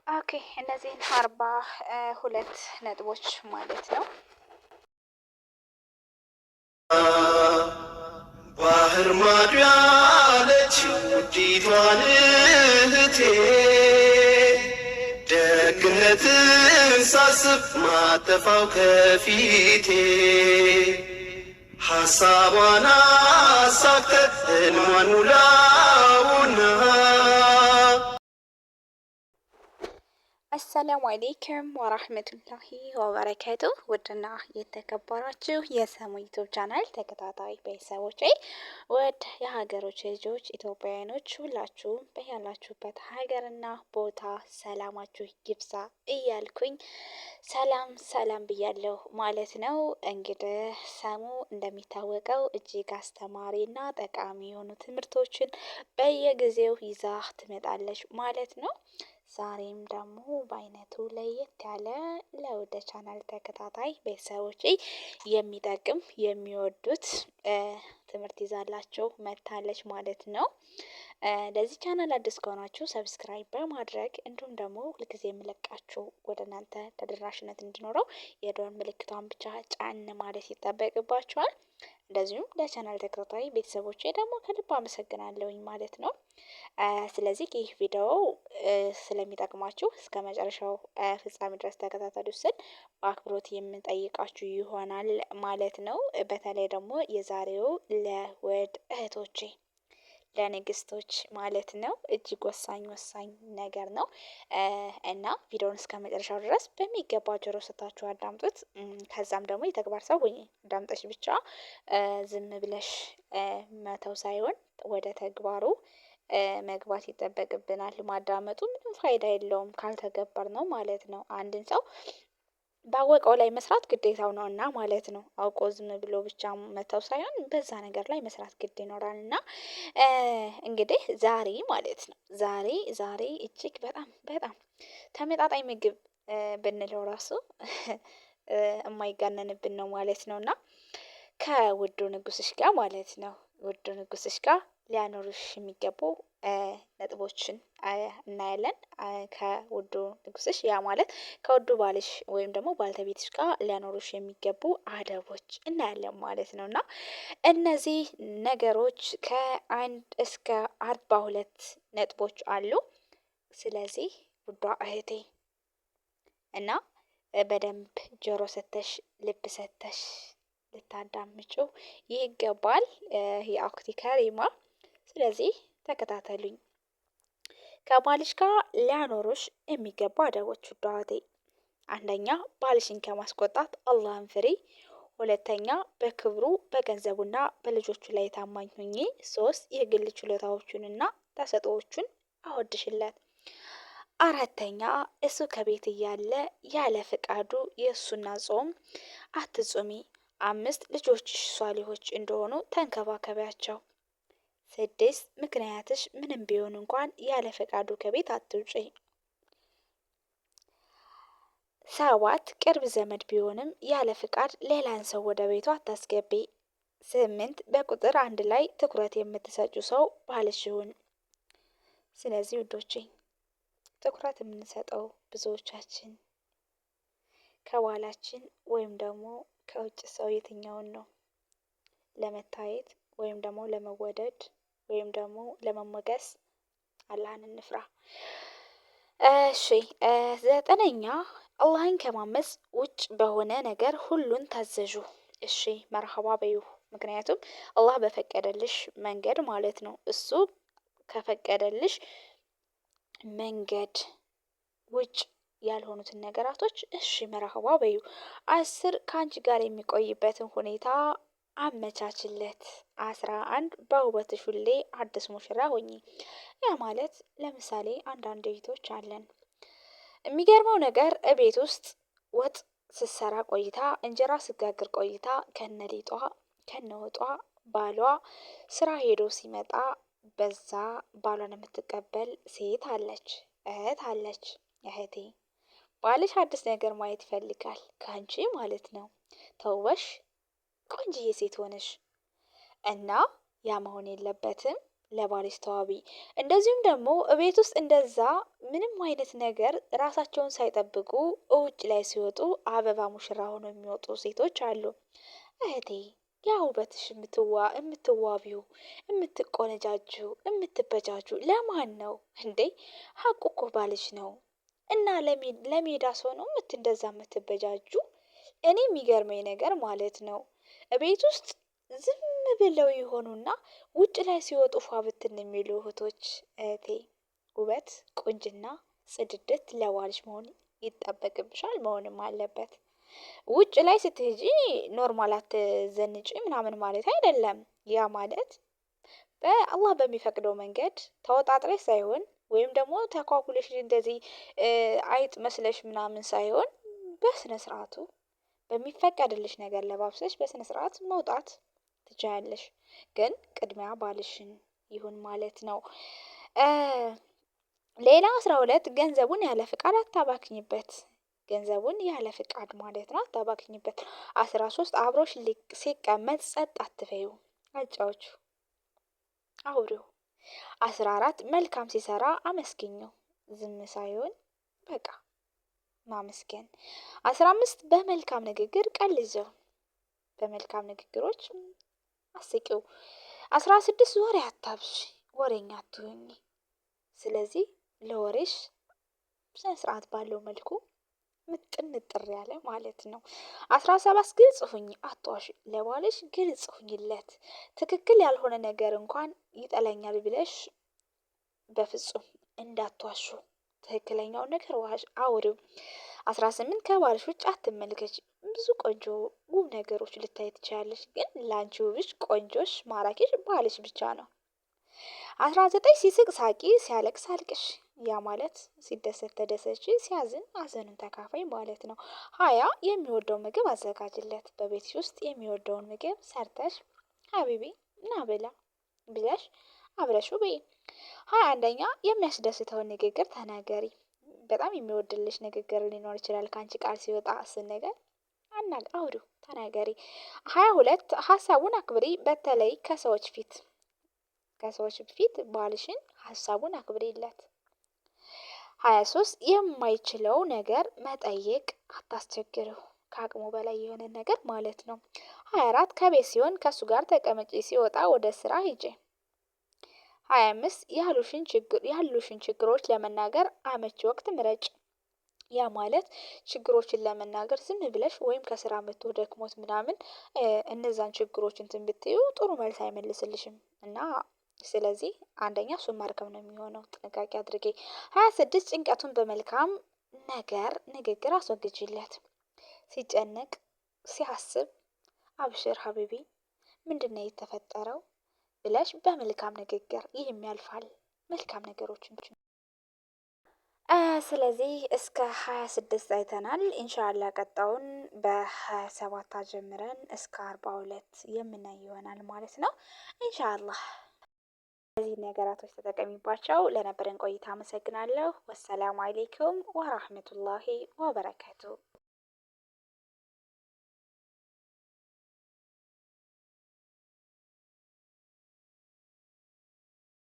Okay፣ እነዚህን 42 ነጥቦች ማለት ነው። ባህር ማዶ ያለች ውዲቷን እህቴ ደግነትን ሳስብ ማጠፋው ከፊቴ ሐሳቧን አሳክተ ህልሟን ሙላውና። السلام عليكم ورحمة الله وبركاته። ውድና የተከበራችሁ የሰሙ YouTube channel ተከታታይ ቤተሰቦቼ፣ ውድ የሀገሮች ልጆች ኢትዮጵያውያኖች፣ ሁላችሁም በያላችሁበት ሀገርና ቦታ ሰላማችሁ ይብዛ እያልኩኝ ሰላም ሰላም ብያለሁ ማለት ነው። እንግዲህ ሰሙ እንደሚታወቀው እጅግ አስተማሪና ጠቃሚ የሆኑ ትምህርቶችን በየጊዜው ይዛ ትመጣለች ማለት ነው። ዛሬም ደግሞ በአይነቱ ለየት ያለ ለውድ ቻናል ተከታታይ ቤተሰቦች የሚጠቅም የሚወዱት ትምህርት ይዛላቸው መጥታለች ማለት ነው። ለዚህ ቻናል አዲስ ከሆናችሁ subscribe በማድረግ እንዲሁም ደግሞ ሁልጊዜ የምለቃችሁ ወደ እናንተ ተደራሽነት እንዲኖረው የደወል ምልክቷን ብቻ ጫን ማለት ይጠበቅባችኋል። እንደዚሁም ለቻናል ተከታታይ ቤተሰቦቼ ደግሞ ከልብ አመሰግናለሁኝ ማለት ነው። ስለዚህ ይህ ቪዲዮ ስለሚጠቅማችሁ እስከ መጨረሻው ፍጻሜ ድረስ ተከታተሉ ስል በአክብሮት የምንጠይቃችሁ ይሆናል ማለት ነው። በተለይ ደግሞ የዛሬው ለውድ እህቶቼ ለንግስቶች ማለት ነው። እጅግ ወሳኝ ወሳኝ ነገር ነው እና ቪዲዮውን እስከ መጨረሻው ድረስ በሚገባ ጆሮ ሰታችሁ አዳምጡት። ከዛም ደግሞ የተግባር ሰው ሁኚ። አዳምጠሽ ብቻ ዝም ብለሽ መተው ሳይሆን ወደ ተግባሩ መግባት ይጠበቅብናል። ማዳመጡ ምንም ፋይዳ የለውም ካልተገበር ነው ማለት ነው። አንድን ሰው ባወቀው ላይ መስራት ግዴታው ነው እና ማለት ነው። አውቆ ዝም ብሎ ብቻ መተው ሳይሆን በዛ ነገር ላይ መስራት ግድ ይኖራል። እና እንግዲህ ዛሬ ማለት ነው ዛሬ ዛሬ እጅግ በጣም በጣም ተመጣጣኝ ምግብ ብንለው ራሱ የማይጋነንብን ነው ማለት ነው። እና ከውዱ ንጉስሽ ጋር ማለት ነው ውዱ ንጉስሽ ጋር ሊያኖሩሽ የሚገቡ ነጥቦችን እናያለን። ከውዱ ንጉስሽ ያ ማለት ከውዱ ባልሽ ወይም ደግሞ ባልተቤትሽ ጋር ሊያኖሩሽ የሚገቡ አደቦች እናያለን ማለት ነው። እና እነዚህ ነገሮች ከ1 እስከ 42 ነጥቦች አሉ። ስለዚህ ውዷ እህቴ እና በደንብ ጆሮ ሰተሽ ልብ ሰተሽ ልታዳምጪው ይገባል። የአኩቲ ከሪማ። ስለዚህ ተከታተሉኝ። ከባልሽ ጋር ሊያኖሩሽ የሚገቡ አደቦች ውዷ እህቴ፣ አንደኛ ባልሽን ከማስቆጣት አላህን ፍሪ። ሁለተኛ በክብሩ በገንዘቡና በልጆቹ ላይ ታማኝ ሁኚ። ሶስት የግል ችሎታዎቹንና ተሰጥኦዎቹን አወድሽለት። አራተኛ እሱ ከቤት እያለ ያለ ፍቃዱ የእሱና ጾም አትጹሚ። አምስት ልጆችሽ ሷሊሆች እንደሆኑ ተንከባከቢያቸው። ስድስት ምክንያትሽ ምንም ቢሆን እንኳን ያለ ፈቃዱ ከቤት አትውጪ። ሰባት ቅርብ ዘመድ ቢሆንም ያለ ፍቃድ ሌላን ሰው ወደ ቤቱ አታስገቢ። ስምንት በቁጥር አንድ ላይ ትኩረት የምትሰጪው ሰው ባልሽ ይሁን። ስለዚህ ውዶቼ ትኩረት የምንሰጠው ብዙዎቻችን ከባላችን ወይም ደግሞ ከውጭ ሰው የትኛውን ነው? ለመታየት ወይም ደግሞ ለመወደድ ወይም ደግሞ ለመሞገስ አላህን እንፍራ። እሺ፣ ዘጠነኛ አላህን ከማመፅ ውጭ በሆነ ነገር ሁሉን ታዘዡ። እሺ መርሀባ በዩ። ምክንያቱም አላህ በፈቀደልሽ መንገድ ማለት ነው። እሱ ከፈቀደልሽ መንገድ ውጭ ያልሆኑትን ነገራቶች እሺ መርሀባ በዩ። 10 ከአንቺ ጋር የሚቆይበትን ሁኔታ አመቻችለት። 11 በውበትሽ ሁሌ አዲስ ሙሽራ ሁኚ። ያ ማለት ለምሳሌ አንዳንድ እህቶች አለን። የሚገርመው ነገር እቤት ውስጥ ወጥ ስትሰራ ቆይታ እንጀራ ስትጋግር ቆይታ ከነሊጧ ከነወጧ ባሏ ስራ ሄዶ ሲመጣ በዛ ባሏን የምትቀበል ሴት አለች፣ እህት አለች። እህቴ ባልሽ አዲስ ነገር ማየት ይፈልጋል ከአንቺ ማለት ነው። ተውበሽ ቆንጅዬ ሴት ሆነሽ እና ያ መሆን የለበትም። ለባልሽ ተዋቢ። እንደዚሁም ደግሞ እቤት ውስጥ እንደዛ ምንም አይነት ነገር ራሳቸውን ሳይጠብቁ እውጭ ላይ ሲወጡ አበባ ሙሽራ ሆነው የሚወጡ ሴቶች አሉ። እህቴ ያ ውበትሽ የምትዋቢው የምትቆነጃጁ የምትበጃጁ ለማን ነው እንዴ? ሀቁ እኮ ባልሽ ነው። እና ለሜዳ ሰው ነው እንደዛ የምትበጃጁ? እኔ የሚገርመኝ ነገር ማለት ነው እቤት ውስጥ ዝም ብለው የሆኑና ውጭ ላይ ሲወጡ ፏ ብትን የሚሉ እህቶች፣ እህቴ ውበት፣ ቁንጅና፣ ጽድድት ለባልሽ መሆን ይጠበቅብሻል መሆንም አለበት። ውጭ ላይ ስትሄጂ normal አትዘንጪ ምናምን ማለት አይደለም። ያ ማለት በአላህ በሚፈቅደው መንገድ ተወጣጥረሽ ሳይሆን ወይም ደግሞ ተኳኩለሽ እንደዚህ አይጥ መስለሽ ምናምን ሳይሆን በስነ ስርዓቱ በሚፈቀድልሽ ነገር ለባብሰሽ በስነ ስርዓት መውጣት ትችያለሽ። ግን ቅድሚያ ባልሽን ይሁን ማለት ነው። ሌላ 12 ገንዘቡን ያለ ፍቃድ አታባክኝበት። ገንዘቡን ያለ ፍቃድ ማለት ነው አታባክኝበት። 13 አብሮሽ ሲቀመጥ ጸጥ አትበዩ፣ አጫዎቹ አውሪው። 14 መልካም ሲሰራ አመስግኘው፣ ዝም ሳይሆን በቃ ማመስገን። 15 በመልካም ንግግር ቀልዘው፣ በመልካም ንግግሮች አስቂው። 16 ወሬ አታብዢ፣ ወሬኛ አትሁኚ። ስለዚህ ለወሬሽ ስነ ስርዓት ባለው መልኩ ምጥን ንጥር ያለ ማለት ነው። 17 ግልጽ ሁኚ፣ አትዋሺ። ለባልሽ ግልጽ ሁኚለት። ትክክል ያልሆነ ነገር እንኳን ይጠላኛል ብለሽ በፍጹም እንዳትዋሹ። ትክክለኛውን ነገር አውሪው። 18 ከባልሽ ውጭ አትመልከች። ብዙ ቆንጆ ውብ ነገሮች ልታይ ትችላለች፣ ግን ለአንቺ ውብሽ፣ ቆንጆሽ፣ ማራኪሽ ባልሽ ብቻ ነው። 19 ሲስቅ ሳቂ፣ ሲያለቅስ አልቅሽ። ያ ማለት ሲደሰት ተደሰች፣ ሲያዝን አዘኑን ተካፋይ ማለት ነው። 20 የሚወደው ምግብ አዘጋጅለት። በቤትሽ ውስጥ የሚወደውን ምግብ ሰርተሽ حبيبي ና ብላ ብለሽ አብረሽው ብይ። 21ኛ የሚያስደስተውን ንግግር ተናገሪ። በጣም የሚወድልሽ ንግግር ሊኖር ይችላል ከአንቺ ቃል ሲወጣ እሱን ነገር አውሪው ተናገሪ። 22 ሀሳቡን አክብሪ። በተለይ ከሰዎች ፊት ከሰዎች ፊት ባልሽን ሀሳቡን አክብሪለት። 23 የማይችለው ነገር መጠየቅ አታስቸግሪው። ከአቅሙ በላይ የሆነ ነገር ማለት ነው። 24 ከቤት ሲሆን ከእሱ ጋር ተቀመጪ፣ ሲወጣ ወደ ስራ ሂጂ። 25 ያሉሽን ችግሮች ለመናገር አመቺ ወቅት ምረጭ። ያ ማለት ችግሮችን ለመናገር ዝም ብለሽ ወይም ከስራ መጥቶ ደክሞት ምናምን እነዛን ችግሮች እንትን ብትዩ ጥሩ መልስ አይመልስልሽም እና ስለዚህ አንደኛ እሱን ማርከም ነው የሚሆነው። ጥንቃቄ አድርጌ። 26 ጭንቀቱን በመልካም ነገር ንግግር አስወግጅለት። ሲጨነቅ ሲያስብ አብሽር ሀቢቢ ምንድነው የተፈጠረው ብለሽ በመልካም ንግግር ይህም ያልፋል መልካም ነገሮችን ስለዚህ እስከ 26 አይተናል። ኢንሻአላ ቀጣውን በ27 ጀምረን እስከ 42 የምናይ ይሆናል ማለት ነው ኢንሻአላህ። እነዚህ ነገራቶች ተጠቀሚባቸው። ለነበረን ቆይታ አመሰግናለሁ። ወሰላሙ አሌይኩም ወራህመቱላሂ ወበረካቱ።